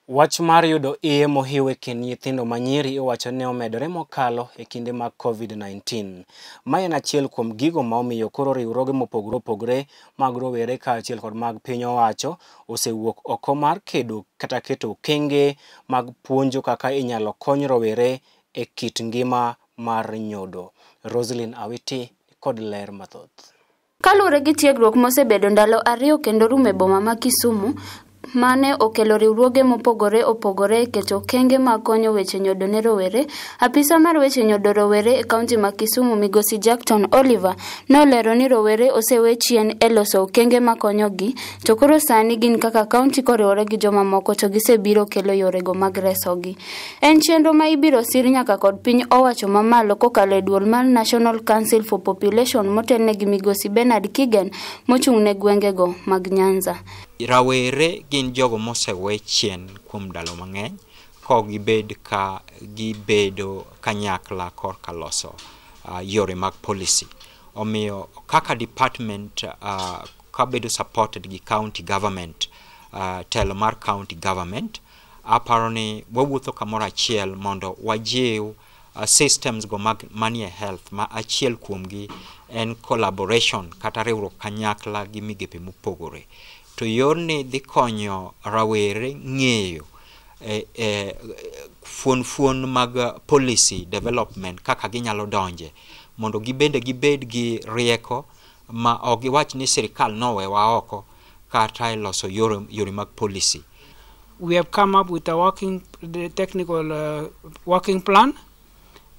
Wach mar yudo iye mohiu e kind nyithindo manyiri iwacho ni omedore mokalo e kinde mag COVID-19. Ma en achiel kuom gigo ma omiyo koro riwruoge mopogore opogore mag rowere kaachiel kod mag piny owacho osewuok oko mar kedo kata keto okenge mag puonjo kaka inyalo kony rowere e kit ngima mar nyodo. Roselyn Awiti kod ler mathoth. Kaluwore gi tiegruok mosebedo ndalo 2 kendo rumo e boma ma Kisumu, mane okelo riwruoge mopogore opogore e keto okenge mag konyo weche nyodo ne rowere, apisa mar weche nyodo rowere e kaunti ma Kisumu migosi Jackton Oliver nolero ni rowere osewe chien e loso okenge makonyogi, to koro sani gin kaka kaunti koriwore gi jomamoko to gisebiro kelo yorego mag resogi. En chenro ma ibiro sir nyaka kod piny owacho mamalo kokalo e duol mar National Council for Population motelne gi migosi Bernard Kigen mochung' ne gwengego mag Nyanza. Rawere gin jogo mosewe chien kuom ndalo mang'eny ka gibed ka gibedo kanyakla korka loso yore mag policy. Omiyo kaka department kabedo supported gi county government, telo mar county government, aparo ni wawuotho kamoro achiel mondo wajiw systems go mag manie health, ma achiel kuomgi en collaboration kata riwruok kanyakla gi migepe mopogore. To yorni dhi konyo rawere ng'eyo fuon mag policy development kaka ginyalo donje mondo gibende gibed gi rieko ma ok giwach ni sirikal nowewa oko kata e loso yore mag policy. We have come up with a the technical working plan,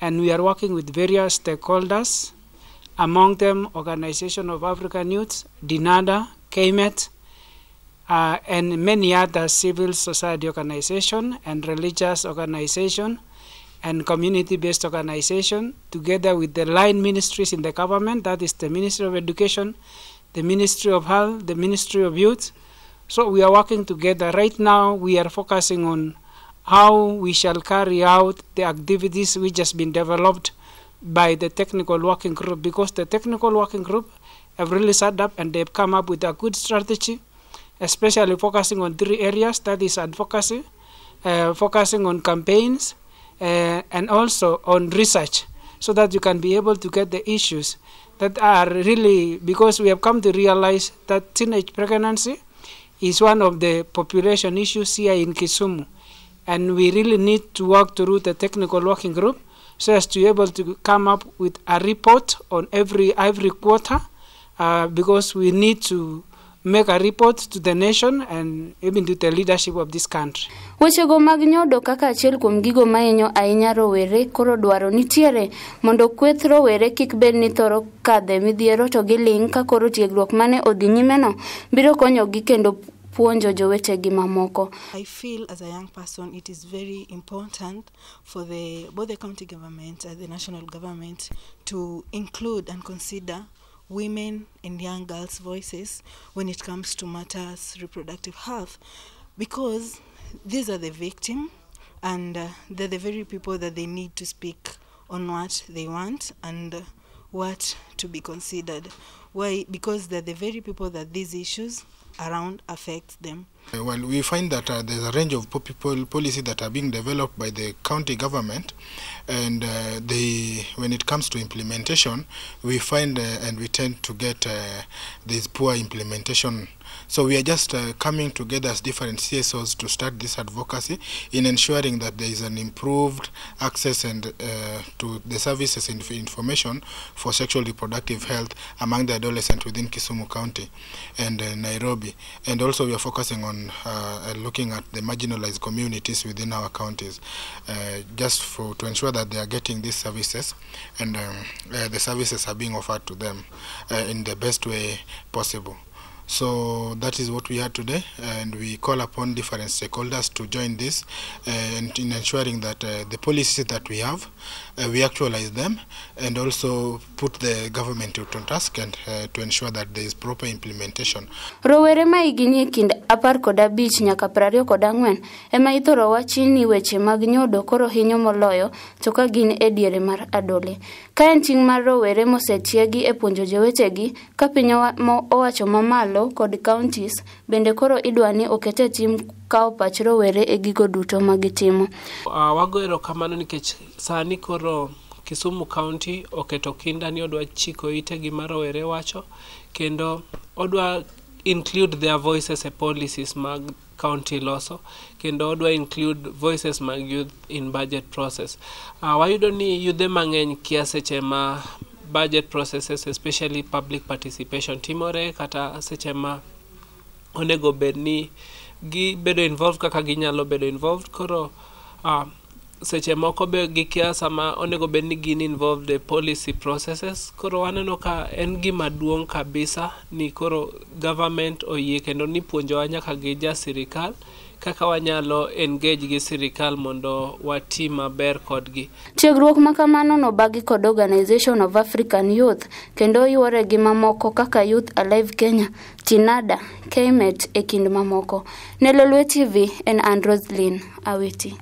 and we are working with various stakeholders, among them Organization of African Youth, DINADA, KMET, and many other civil society organization and religious organization and community-based organization, together with the line ministries in the government, that is the Ministry of Education, the Ministry of Health, the Ministry of Youth. So we are working together. Right now we are focusing on how we shall carry out the activities which has been developed by the technical working group, because the technical working group have really sat up and they've come up with a good strategy, especially focusing on 3 areas, that is advocacy, focusing on campaigns, and also on research, so that you can be able to get the issues that are really, because we have come to realize that teenage pregnancy is one of the population issues here in Kisumu, and we really need to work through the technical working group so as to be able to come up with a report on every quarter, because we need to make a report to the nation and even to the leadership of this country. Wechego mag nyodo kaka achiel kuom gigo mahinyo ahinya rowere koro dwaro nitiere mondo kweth rowere kik bed ni thoro kadhe midhiero to giling' ka koro tiegruok mane odhi nyimeno biro konyogi kendo puonjo jowetegi mamoko. I feel as a young person it is very important for both the county government and the national government to include and consider women and young girls' voices when it comes to matters reproductive health, because these are the victim and they're the very people that they need to speak on what they want and what to be considered. Why? Because they're the very people that these issues around affect them. Well, we find that there's a range of policy that are being developed by the county government, and when it comes to implementation, we find and we tend to get this poor implementation. So we are just coming together as different CSOs to start this advocacy in ensuring that there is an improved access and to the services and information for sexual reproductive health among the adolescents within Kisumu County and Nairobi. And also we are focusing on looking at the marginalized communities within our counties, just to ensure that they are getting these services and the services are being offered to them in the best way possible. So that is what we had today, and we call upon different stakeholders to join this and in ensuring that the policies that we have, we actualize them, and also put the government to task and to ensure that there is proper implementation. Rowere ma higni e kind 15 nyaka 24 ema ithoro wachi ni weche mag nyodo koro hinyo moloyo to ka gin e diere mar adole. Ka en ting' mar rowere mosetiegi e puonjo jowetegi, ka piny owacho mamalo kod counties bende koro idwa ni oket e tim kawo pach rowere e gigo duto magitimo. Wago erokamano nikech sani koro Kisumu County oketo kinda ni odwa chiko ite gima rowere wacho kendo odwa include their voices e policies mag county loso kendo odwa include voices mag youth in budget process. Wayudo ni yudhe mang'eny kia seche ma budget processes, especially public participation, timore kata seche ma onego bed ni gibedo involved kaka ginyalo bedo involved. Koro seche moko be gikia sama onego bed ni gin involved e policy processes. Koro waneno ka en gima duong' kabisa ni koro government oyie kendo ni puonjowa nyaka gi ja sirikal kaka wanyalo engage gi sirikal mondo wati maber kodgi. Tiegruok ma kamano nobagi kod Organization of African Youth kendo oyuore gi mamoko kaka Youth Alive Kenya, Tinada, KMET e kind mamoko. Ne Lolwe TV en an Roslyn Awiti.